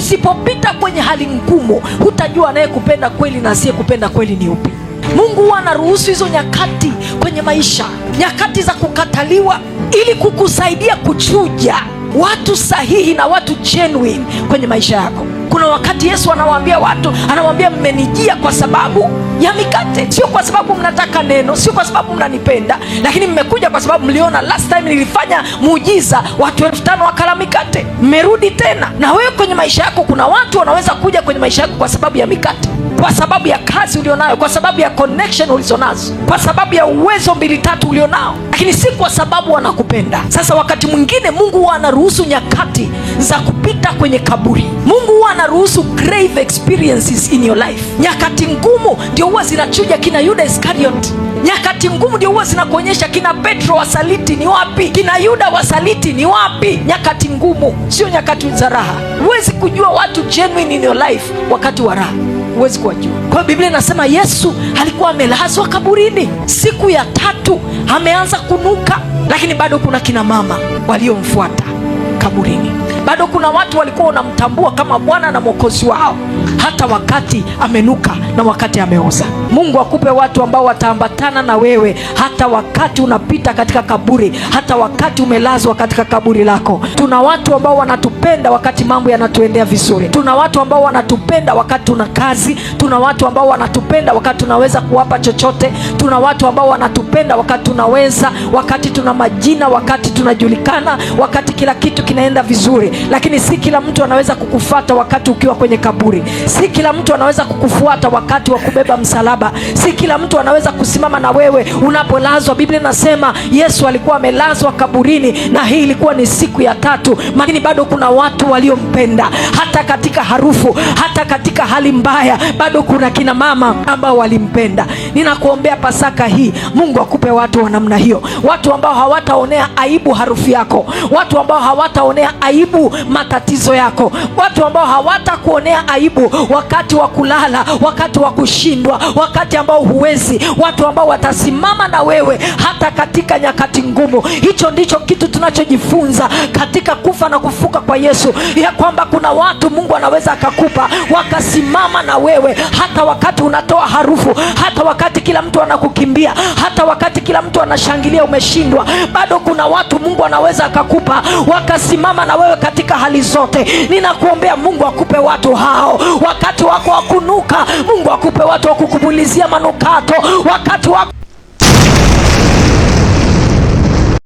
Usipopita kwenye hali ngumu, hutajua anayekupenda kweli na asiyekupenda kweli ni upi. Mungu huwa anaruhusu hizo nyakati kwenye maisha, nyakati za kukataliwa, ili kukusaidia kuchuja watu sahihi na watu genuine kwenye maisha yako. Kuna wakati Yesu anawaambia watu, anawaambia mmenijia kwa sababu ya mikate, sio kwa sababu mnataka neno, sio kwa sababu mnanipenda, lakini mmekuja kwa sababu mliona last time nilifanya muujiza, watu 5,000 wakala mikate, mmerudi tena. Na wewe kwenye maisha yako kuna watu wanaweza kuja kwenye maisha yako kwa sababu ya mikate, kwa sababu ya kazi ulionayo, kwa sababu ya connection ulizonazo, kwa sababu ya uwezo mbili tatu ulionao, lakini si kwa sababu wanakupenda. Sasa wakati mwingine Mungu huwa anaruhusu nyakati za kupita kwenye kaburi. Mungu huwa anaruhusu grave experiences in your life. Nyakati ngumu ndio huwa zinachuja kina Yuda Iskariot. Nyakati ngumu ndio huwa zinakuonyesha kina Petro wasaliti ni wapi, kina Yuda wasaliti ni wapi. Nyakati ngumu, sio nyakati za raha. Huwezi kujua watu genuine in your life wakati wa raha, huwezi kuwajua. Kwa hiyo Biblia inasema Yesu alikuwa amelazwa kaburini, siku ya tatu ameanza kunuka, lakini bado kuna kina mama waliomfuata kaburini. Bado kuna watu walikuwa wanamtambua kama Bwana na Mwokozi wao hata wakati amenuka na wakati ameoza. Mungu akupe watu ambao wataambatana na wewe hata wakati unapita katika kaburi, hata wakati umelazwa katika kaburi lako. Tuna watu ambao wanatupenda wakati mambo yanatuendea vizuri. Tuna watu ambao wanatupenda wakati tuna kazi. Tuna watu ambao wanatupenda wakati tunaweza kuwapa chochote. Tuna watu ambao wanatupenda wakati tunaweza, wakati tuna majina, wakati tunajulikana, wakati kila kitu kinaenda vizuri. Lakini si kila mtu anaweza kukufuata wakati ukiwa kwenye kaburi. Si kila mtu anaweza kukufuata wakati wa kubeba msalaba. Si kila mtu anaweza kusimama na wewe unapolazwa. Biblia inasema Yesu alikuwa amelazwa kaburini, na hii ilikuwa ni siku ya tatu, lakini bado kuna watu waliompenda hata katika harufu, hata katika hali mbaya, bado kuna kina mama ambao walimpenda. Ninakuombea Pasaka hii, Mungu akupe watu wa namna hiyo, watu ambao hawataonea aibu harufu yako, watu ambao hawataonea aibu matatizo yako, watu ambao hawatakuonea aibu wakati wa kulala, wakati wa kushindwa, wakati ambao huwezi, watu ambao watasimama na wewe hata katika nyakati ngumu. Hicho ndicho kitu tunachojifunza katika kufa na kufuka kwa Yesu, ya kwamba kuna watu Mungu anaweza akakupa wakasimama na wewe hata wakati unatoa harufu, hata wakati kila mtu anakukimbia, hata wakati kila mtu anashangilia umeshindwa, bado kuna watu Mungu anaweza akakupa wakasimama na wewe katika hali zote. Ninakuombea Mungu akupe watu hao wakati wako wa kunuka, Mungu akupe watu wa kukupulizia manukato wakati wako